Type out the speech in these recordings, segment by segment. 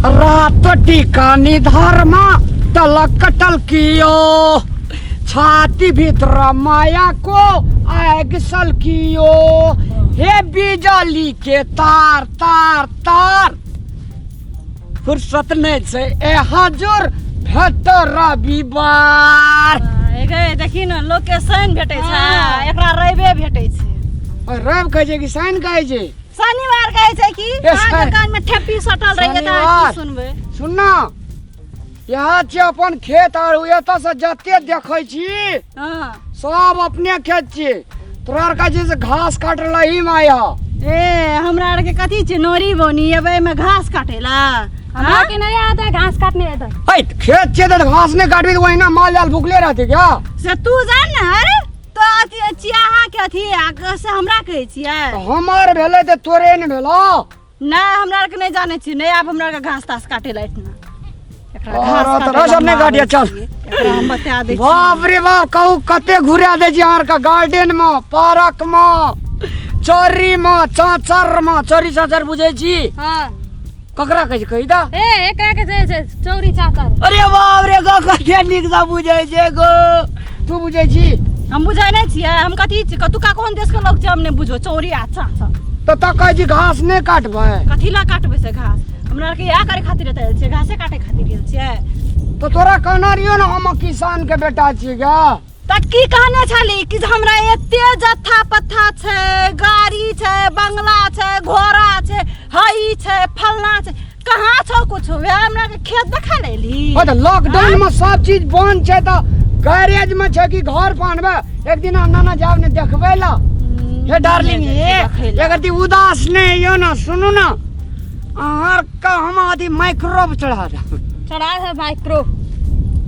रात टीका निधर्मा तलक टलकियो, छाती भीतर माया को आग सलकियो, हे बिजली के तार तार तार, फुर्सत नहीं छै ए हजूर भेट रविवार। हे देखी ने, लोक के शनि भेटै छै, एकरा रविए भेटै छै। रवि कहै छै कि शनि कहै छै? शनिवार कहै छै कि अहाँके कान में ठेपी सटल रहै तऽ अहाँ की सुनबै? सुन ना, यहाँ छै अपन खेत आर, एतऽ से जते देखै छी सब अपने खेत छी। तोरा आर कहै छी से घास काटला ही माया। ए हमरा आर के कथी छै, नोरी बोनी एबै में घास काटेला? हमरा के नहीं आता है घास काटने आता। है खेत छै तऽ घास नहीं काटबी तऽ ओहिना माल जाल भुखले रहतै क्या? से तू जान ने, अरे तो अथी चियाहा के अथी आ से हमरा कहै छियै? हमर भेलै तऽ तोरे ने भेलौ। नहि, हमरा आरके नहि जानै छी, नहि आब हमरा आरके घास तास काटे ला एहिठिना। एकरा और घास तऽ काटे ला सब नहि हम काटिए, आबै चल। छियै। एकरा हम बता दै छी। बाप रे बाप, कहू कते घुरा दै छी अहाँ गार्डन में, पार्क में, चौरी में, चाचर में। चौरी चाचर बुझै छी? हाँ। ककरा कहै छै, कही दा। ए एकरा के जे छै चौरी चाचर। अरे बाप रे गो, कते नीक सँ बुझै छै गो। तू बुझै छी? हम बुझै नहि छियै। हम कथी छी, कतुका कोन देश के लोग छै, हम नहि बुझो चौरी आ चाचर। तऽ कहै छी घास नहि काटबै? कथी ला काटबै से घास? हमरा आरके इएह करे खातिर एतऽ आयल छियै, घासे काटे खातिर गेल छियै। तऽ तोरा कहने रहियो ने, हम किसान के बेटा छियै गा। तऽ की कहने छली कि जे हमरा एते जत्था पत्था छै, गाड़ी छै, बंगला छै, घोड़ा छै, हई छै, फलना छै, कहाँ छौ कुछो? वएह हमरा के खेत देखा लेली। ओ तऽ लॉकडाउन में सब चीज बंद छै तऽ गैरेज में छै कि घर पर अनबै? एक दिन हम नाना जाब ने देखबै ला। हे डार्लिंग, हे एकर दी उदास नहीं यो ना, सुनू ना, अहाँ का हम आदि माइक्रो चढ़ा दे। चढ़ा है माइक्रो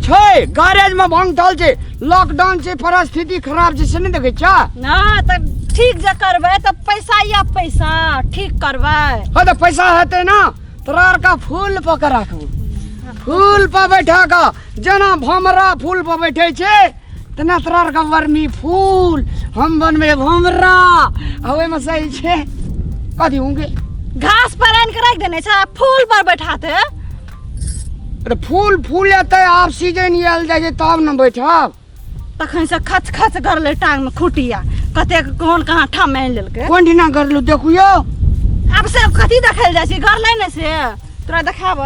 छै गैरेज में भंगठल छै, लॉकडाउन छै, परिस्थिति खराब छै, से नहीं देखै छा? ना तऽ ठीक जे करबै तऽ पैसा या पैसा ठीक करबै। हाँ तऽ पैसा हेतै ना, तोरा आर का फूल पर के राखबू, फूल पर बैठा का जेना भमरा फूल पर बैठे छै तेना तोरा आर का वर्मी फूल हम बनबै भमरा, आ ओहिमे सही छै कथी होंगे। घास पर आनि के राखि देने छै, फूल पर बैठाते। अरे फूल फूल एतै, आब सीजन आयल जाइ छै तब ने बैठब। तखन से खच खच करले टांग में खुटिया, कतेक कोन कहाँ ठाम आनि लेलकै। कोन दिना करलू देखू यौ? आब से कथी देखल जाइ छै, घर ने से तोरा देखाब।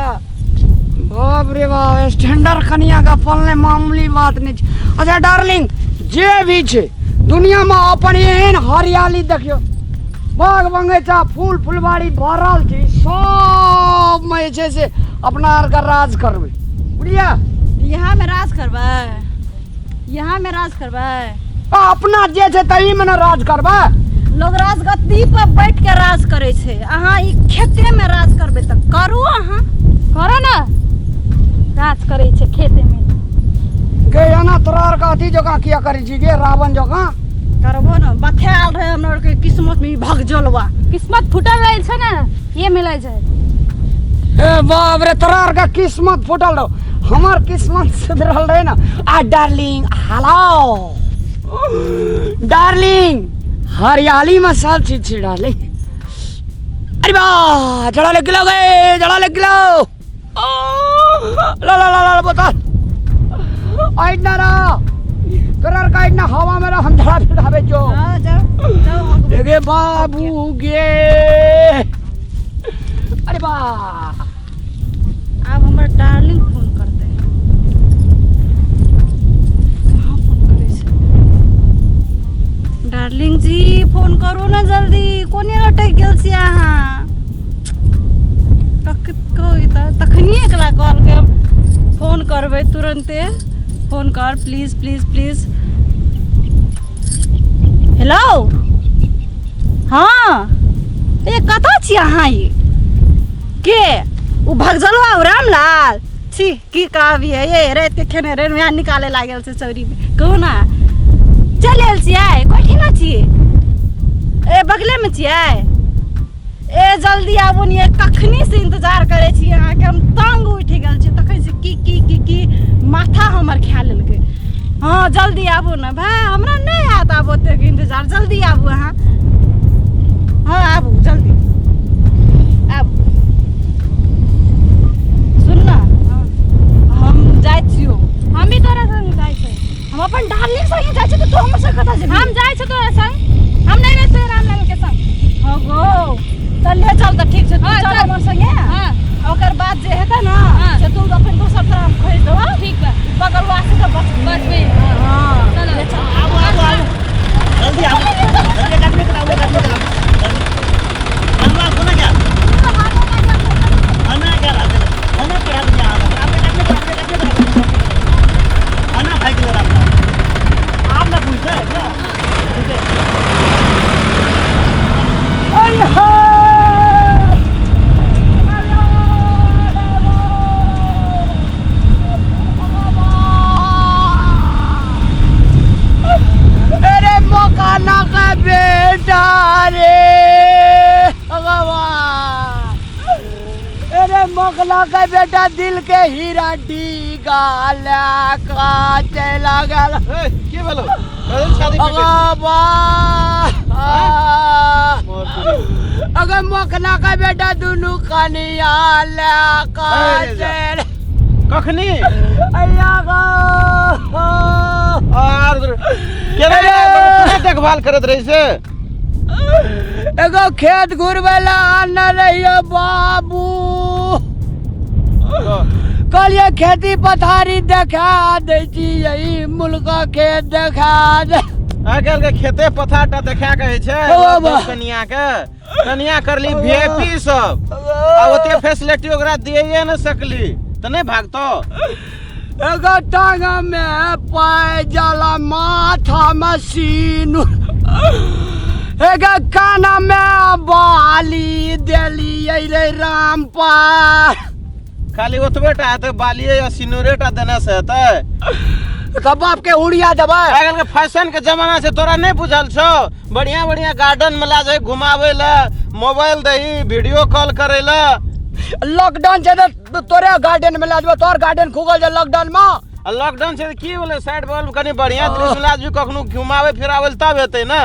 बाप रे बाप, स्टैंडर्ड कनिया का पलने मामूली बात नहीं छै। अच्छा डार्लिंग, जे भी छै दुनिया में अपन एहन हरियाली देखियो, बाग बगीचा फूल फुलबाड़ी भरल छै, सब में जे छै से अपना आर का राज करबै, बुझलियै? यहाँ में राज करबै, यहाँ में राज करबै। आ, अपना जे छै तही में ने राज करबै। लोग राजगद्दी पर बैठ के राज करै छै, अहाँ ई खेते में राज करबै तऽ करू अहाँ। करो ने, राज करै छै खेते में। गे एना तोरा आर के अथी जकाँ किया करै छी गे, रावण जकाँ? करबो ने, बथायल रहे हमरा आरके किस्मत में ई भगजलवा। किस्मत फूटल रहै छै ने, ये मिलै छै। ए बाप रे, तोरा आर के किस्मत फूटल रहो, हमर किस्मत सुधरल रहे ना। आ डार्लिंग, हेलो डार्लिंग, हरियाली में सब चीज छी डार्लिंग। अरे बा, जड़ा लग गेलो गे, जड़ा लग गेलो। ला ला ला ला बता आइना रा, तोरा आर का आइना हवा में रह, हम धड़ा फिरावे जो। हाँ, जाओ जाओ। गे बाबू गे, अरे बा। आब हमर डार्लिंग फोन करतै। कहाँ फोन करै छै? डार्लिंग जी, फोन करू ने जल्दी, कोने अटकि गेल छी अहाँ? तखनिए एकरा कहलकै फोन करबै, तुरन्ते फोन कर, प्लीज प्लीज प्लीज। हेलो, हाँ, ए कतऽ छी अहाँ? ई के ओ भगजलवा, ओ रामलाल छी? की कहबियै ये, राति के खेने रहे, वएह निकाले लागल छै चौरी में। कहू ना, चलि आयल छियै? कोठिना छियै? ए बगलेमे छियै? ए जल्दी आबू ने, कखनी से इंतजार करै छी अहाँके, हम तंग उठि गेल छी तखन से, की की की की माथा हमर खा लेलकै। हँ जल्दी आबू ने भाय, हमरा नहि हैत आब ओतेक इंतजार, जल्दी आबू अहाँ। हँ आबू, जल्दी आबू। कतऽ जेबही? हम जाइ छी तोरा संग, हम नहि रहतै रामलाल के संग। हो गो, तऽ ले चल तऽ ठीक छै, तू हाँ, चल चल। हमर संगे। हाँ। ओकर बाद जे हेतै ने हाँ। से तू अपन दोसर तरह हम खोजि देबौ। ठीक बा। बगलवा से तऽ बचबी। बचबी। हाँ। चल। ले चल। आबू आबू आबू, जल्दी आबू, जल्दी। एक आदमी के लाबू, एक आदमी के लाबू जल्दी। बनवा कोना क्या खाना क्या रात खाना पढ़ा दिया आप, एक आदमी के लाबू, एक आदमी के लाबू। खाना खाइ के रात आप ना पूछे क्या ठीक है। अरे मकाना का बेटा रे भगवान, अरे मोकला का बेटा दिल के हीरा डीगा का चला गेल। ए, की भेलो? कदम छाती पीटै छी? भगवान, मोर तुरी। अगर मोकला का बेटा दुनू कनिया का अरे जा। चल कखनी अय्या गो। आर केना केना देखभाल करैत रही से? एगो खेत घुरबै ला आनने रहियो बाबू, कहलिए खेती पथारी देखा दै छी, यही मुल्क खेत देखा दे। आइ काल्हि के खेते पथार टा देखा के होइ छै। ओ बाबा। कनिया के कनिया करली वीआईपी सब आ ओते फैसिलिटी ओकरा दिए ने सकली तऽ नहि भागतो। एगो टांग में पाय जाला, माथा में सीन, एगो कान में बाली देलियै रे राम पार। खाली ओतबे टा हेतै, बालिए या सिनूरे टा देने से हेतै? तऽ बाप के उड़िया देबै। आइ काल्हि के फैशन के जमाना छै, तोरा नहि बुझल छौ? बढ़िया बढ़िया गार्डन में लए जाय घुमाबै लए, मोबाइल दही, वीडियो कॉल करै लए। लॉकडाउन छै तऽ तोरे गार्डन में लए जेबौ, तोहर गार्डन खुगल छै लॉकडाउन में। आ लॉकडाउन छै तऽ की भेलै, साइड बगल कनि बढ़िया दृश्य लए जेबही कखनो घुमाबै फिराबै लए तब हेतै ने।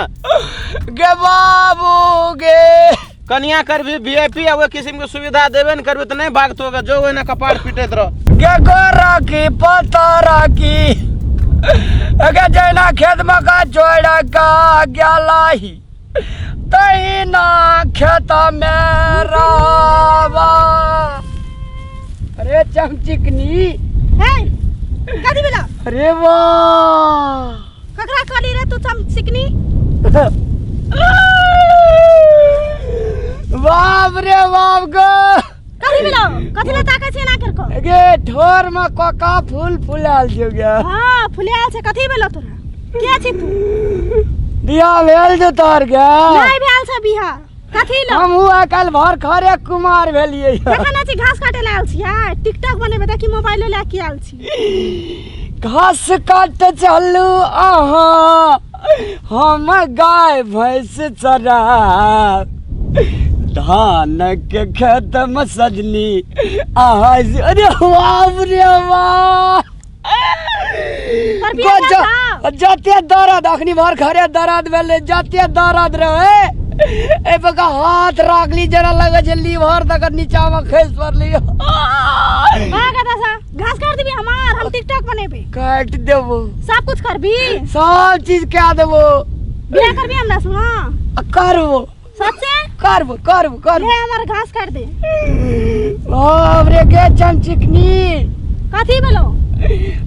गे बाबू गे, कनिया करबी वीआईपी आ ओहि किस्म के सुविधा देबे ने करबी तऽ नहि भागतो गे, जो ओहिना कपार पीटैत रह। गे गोरा की पतरा की, गे जैना खेत में का जोड़ा का गेलाही तहिना खेत में रावा। अरे चमचिकनी। हे, कथी भेलो? अरे वाह, ककरा कहली रे तू चमचिकनी? बाप रे बाप गो। कथी भेलो? कथी ले ताकै छी एना कर कऽ? गे ठोर में कोका फूल फुलाल जो गे। हाँ, फुलायल छै। कथी भेलो तोरा? के छी तू? बियाह भेल जो तोहर गे? नहि भेल छै बियाह। कथी लो? हमहूँ आइ काल्हि भर खरे कुमार भेलियै। देखै नहि छी घास काटे लए आयल छियै? टिकटॉक बनेबै, देखी मोबाइलो लए के आयल छी। घास काट चलू अहाँ, हम गाय भैंस चरा, धान के खेत में सजनी आज। अरे बाप रे बाप, पर बियाह भेल छौ? जते दर्द अखनी भर खरे दर्द भेलै, जते दर्द रहे ए पर का हाथ राखली जरा लगे छै लीवर तक नीचा में खसि पड़ली। भाग एतऽ सँ, घास काट देबी हमार, हम टिकटॉक बनेबै। काटि देबो। सब कुछ करबी? सब चीज कए देबो। बियाह करबी हमरा संग? आ करबो। सच्चे? करबो करबो करबो। ले हमर घास काट दे। बाप रे गे चमचिकनी। कथी भेलो?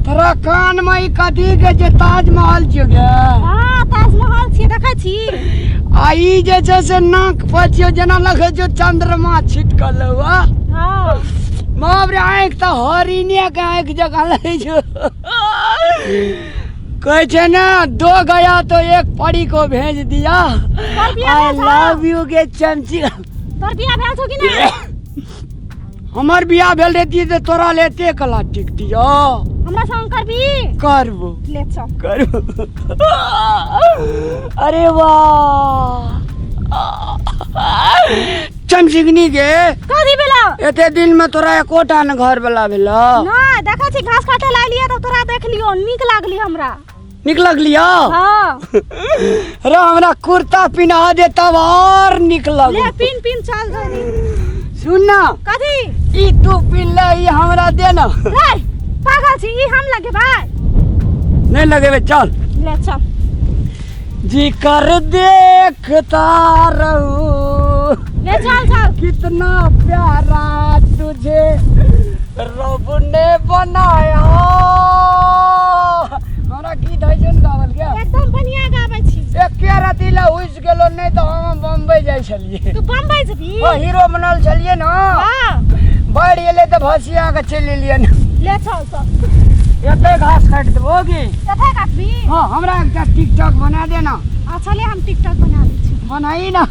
तोरा कान में ई कथी के जे ताजमहल छियो गे? हाँ, ताजमहल छियै, देखै छी। आ ई जे छै से नाक पर छियो, जेना लगै छौ चंद्रमा छिटकल हौ। हाँ। बाप रे, आँखि तऽ हरिणे के आँखि जकाँ लगै छौ। कहै छै ने, दो गया तो एक परी को भेज दिया। तोहर बियाह आई भेल छौ? लव यू गे चमची। तोहर बियाह भेल छौ कि नहि? हमर बियाह भेल रहती तऽ तोरा ले एते कला टिकतियो। हमरा संग करबी? करबो। ले चल। करबो। अरे वाह चमचिकनी गे। कथी भेलो? एते दिन में तोरा एकोटा ने घर वाला भेलो? नहि, देखै छी घास काटे ला एलियै तऽ तोरा देखलियौ, नीक लागली हमरा। नीक लगलियो? हाँ। रे हमरा कुर्ता पिन्हा दे तब और नीक ले लगो। पिन पिन चल जल्दी। सुन ना। कथी? ई तू पिन ले, ई हमरा दे ना। रे पागल छी, ई हम लगेबै। नहीं लगेबै, चल। ले चल। जी कर देखता रहूं ले चल चल। कितना प्यारा तुझे रब ने बनाया। हमरा गीत होइ छै ने गावल के? एकदम बढ़िया गाबै छी। एके राति ला हुइस गेलो, नहीं तो हम बम्बई जाइ छलियै। तू बम्बई जेबही? ओ हीरो बनल छलियै ने। हाँ। बढ़ि गेलै तऽ भसिया के चलि एलियै ने। ले चल चल। एते घास काटि देबो की? कथे काटबी? हाँ, हमरा एकटा टिकटॉक बना देना। अच्छा ले, हम टिकटॉक बना दै छी। बनाई ना।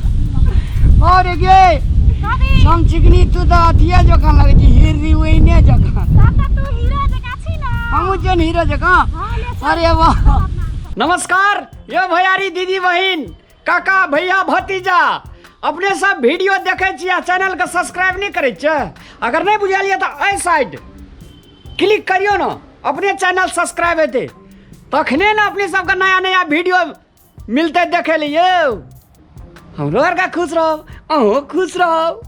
और गे कथी? हम चिकनी, तू तऽ अथिये जकाँ लगै छी, हीरोइने जकाँ। तब तऽ तू हीरो जकाँ छी ना। हमहूँ छियै ने हीरो जकाँ। हाँ, ले चल। अरे वाह! नमस्कार यो भैयारी, दीदी, बहिन, काका, भैया, भतीजा, अपने सब वीडियो देखै छी आ चैनल के सब्सक्राइब नहीं करै छियै? अगर नहीं बुझल यऽ तऽ एहि साइड क्लिक करियौ ने, अपने चैनल सब्सक्राइब हेतै, तखने ने अपने सबके नया नया वीडियो मिलतै देखै लिए। यौ, हमरो आरके खुश रहब, अहूँ खुश रहब।